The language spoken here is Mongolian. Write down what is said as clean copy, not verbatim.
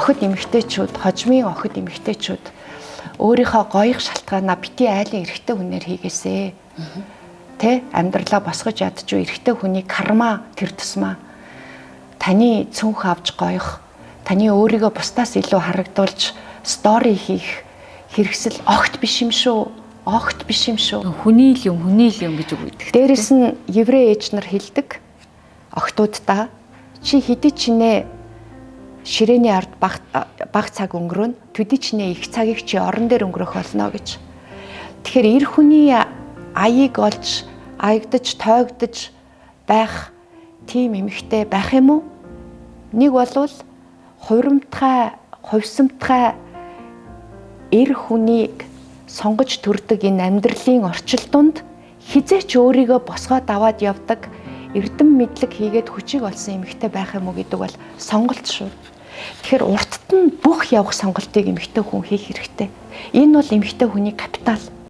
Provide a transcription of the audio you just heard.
Охид эмэгтэйчүүд, хожмын охид эмэгтэйчүүд өөрийнхөө гоёх шалтгаанаа бити айлын эрэгтэй хүнээр хийгээсэ. Тэ, амьдралаа босгож ядчгүй эрэгтэй хүний карма тэр тусмаа таны цүнх авч гоёх, таны өөрийгөө бусдаас илүү харагдуулж story хийх хэрэгсэл огт биш юм шүү. Огт биш юм шүү. Хүний л юм, хүний л юм гэж үг өгдөг. Дээрэс нь еврей ээж нар хэлдэг охтуудаа, чи хэдий чинээ ширээний ард баг баг цаг өнгөрөөнө, төдий чинээ их цагийг чи орон дээр өнгөрөх болно гэж. Тэгэхээр эр хүний аяыг олж аягдаж, тойгдож байх тийм эмэгтэй байх юм уу? Нэг болвол хувирамтгай, хувьсамтгай эр хүнийг сонгож төрдөг энэ амьдралын орчил дунд хэзээ ч өөрийгөө босгоод аваад явдаг, эрдэм мэдлэг хийгээд хүчийг олсон эмэгтэй байх юм уу гэдэг бол сонголт шүү. Тэгэхээр уртад нь бүх явах сонголтыг эмэгтэй хүн хийх хэрэгтэй. Энэ бол эмэгтэй хүний капитал.